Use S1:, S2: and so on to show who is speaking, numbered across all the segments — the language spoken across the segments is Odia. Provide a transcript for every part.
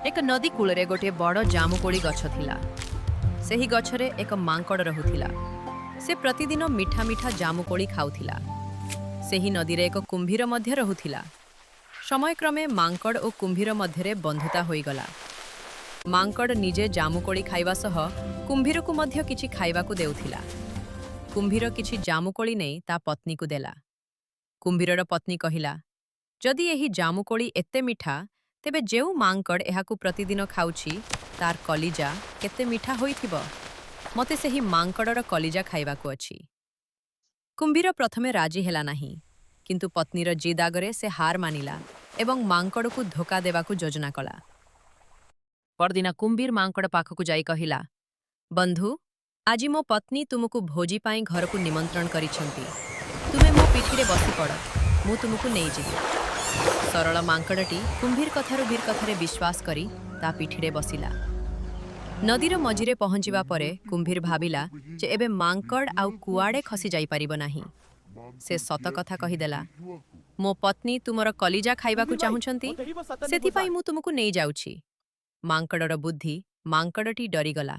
S1: ଏକ ନଦୀ କୂଳରେ ଗୋଟିଏ ବଡ଼ ଜାମୁକୋଳି ଗଛ ଥିଲା। ସେହି ଗଛରେ ଏକ ମାଙ୍କଡ଼ ରହୁଥିଲା। ସେ ପ୍ରତିଦିନ ମିଠା ମିଠା ଜାମୁକୋଳି ଖାଉଥିଲା। ସେହି ନଦୀରେ ଏକ କୁମ୍ଭୀର ମଧ୍ୟ ରହୁଥିଲା। ସମୟକ୍ରମେ ମାଙ୍କଡ଼ ଓ କୁମ୍ଭୀର ମଧ୍ୟରେ ବନ୍ଧୁତା ହୋଇଗଲା। ମାଙ୍କଡ଼ ନିଜେ ଜାମୁକୋଳି ଖାଇବା ସହ କୁମ୍ଭୀରକୁ ମଧ୍ୟ କିଛି ଖାଇବାକୁ ଦେଉଥିଲା। କୁମ୍ଭୀର କିଛି ଜାମୁକୋଳି ନେଇ ତା ପତ୍ନୀକୁ ଦେଲା। କୁମ୍ଭୀରର ପତ୍ନୀ କହିଲା, ଯଦି ଏହି ଜାମୁକୋଳି ଏତେ ମିଠା, ତେବେ ଯେଉଁ ମାଙ୍କଡ଼ ଏହାକୁ ପ୍ରତିଦିନ ଖାଉଛି, ତାର କଲିଜା କେତେ ମିଠା ହୋଇଥିବ। ମୋତେ ସେହି ମାଙ୍କଡ଼ର କଲିଜା ଖାଇବାକୁ ଅଛି। କୁମ୍ଭୀର ପ୍ରଥମେ ରାଜି ହେଲା ନାହିଁ, କିନ୍ତୁ ପତ୍ନୀର ଜିଦ୍ ଆଗରେ ସେ ହାର ମାନିଲା ଏବଂ ମାଙ୍କଡ଼କୁ ଧୋକା ଦେବାକୁ ଯୋଜନା କଲା। ପରଦିନ କୁମ୍ଭୀର ମାଙ୍କଡ଼ ପାଖକୁ ଯାଇ କହିଲା, ବନ୍ଧୁ, ଆଜି ମୋ ପତ୍ନୀ ତୁମକୁ ଭୋଜି ପାଇଁ ଘରକୁ ନିମନ୍ତ୍ରଣ କରିଛନ୍ତି। ତୁମେ ମୋ ପିଠିରେ ବସିପଡ଼, ମୁଁ ତୁମକୁ ନେଇଯିବି। ସରଳ ମାଙ୍କଡ଼ଟି କୁମ୍ଭୀର କଥାରୁ ଭୀର କଥାରେ ବିଶ୍ୱାସ କରି ତା ପିଠିରେ ବସିଲା। ନଦୀର ମଝିରେ ପହଞ୍ଚିବା ପରେ କୁମ୍ଭୀର ଭାବିଲା ଯେ ଏବେ ମାଙ୍କଡ଼ ଆଉ କୁଆଡ଼େ ଖସି ଯାଇପାରିବ ନାହିଁ। ସେ ସତ କଥା କହିଦେଲା, ମୋ ପତ୍ନୀ ତୁମର କଲିଜା ଖାଇବାକୁ ଚାହୁଁଛନ୍ତି, ସେଥିପାଇଁ ମୁଁ ତୁମକୁ ନେଇଯାଉଛି। ମାଙ୍କଡ଼ର ବୁଦ୍ଧି। ମାଙ୍କଡ଼ଟି ଡରିଗଲା,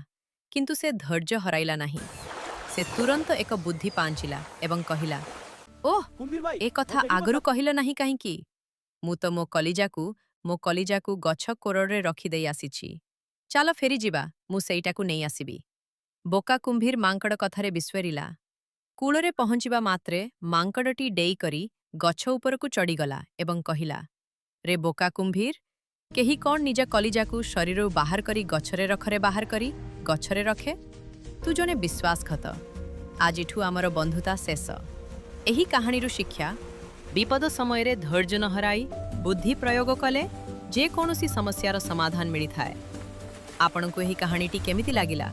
S1: କିନ୍ତୁ ସେ ଧୈର୍ଯ୍ୟ ହରାଇଲା ନାହିଁ। ସେ ତୁରନ୍ତ ଏକ ବୁଦ୍ଧି ପାଞ୍ଚିଲା ଏବଂ କହିଲା, ଓଃ, ଏ କଥା ଆଗରୁ କହିଲ ନାହିଁ କାହିଁକି? ମୁଁ ତ ମୋ କଲିଜାକୁ ଗଛ କୋରରେ ରଖିଦେଇ ଆସିଛି। ଚାଲ ଫେରିଯିବା, ମୁଁ ସେଇଟାକୁ ନେଇ ଆସିବି। ବୋକା କୁମ୍ଭୀର ମାଙ୍କଡ଼ କଥାରେ ବିଶ୍ଵରିଲା। କୂଳରେ ପହଞ୍ଚିବା ମାତ୍ରେ ମାଙ୍କଡ଼ଟି ଡେଇ କରି ଗଛ ଉପରକୁ ଚଢ଼ିଗଲା ଏବଂ କହିଲା, ରେ ବୋକା କୁମ୍ଭୀର, କେହି କ'ଣ ନିଜ କଲିଜାକୁ ଶରୀରରୁ ବାହାର କରି ଗଛରେ ରଖରେ ବାହାର କରି ଗଛରେ ରଖେ? ତୁ ଜଣେ ବିଶ୍ୱାସଘାତ। ଆଜିଠୁ ଆମର ବନ୍ଧୁତା ଶେଷ। ଏହି କାହାଣୀରୁ ଶିକ୍ଷା: ବିପଦ ସମୟରେ ଧୈର୍ଯ୍ୟ ନ ହରାଇ ବୁଦ୍ଧି ପ୍ରୟୋଗ କଲେ ଯେକୌଣସି ସମସ୍ୟାର ସମାଧାନ ମିଳିଥାଏ। ଆପଣଙ୍କୁ ଏହି କାହାଣୀଟି କେମିତି ଲାଗିଲା?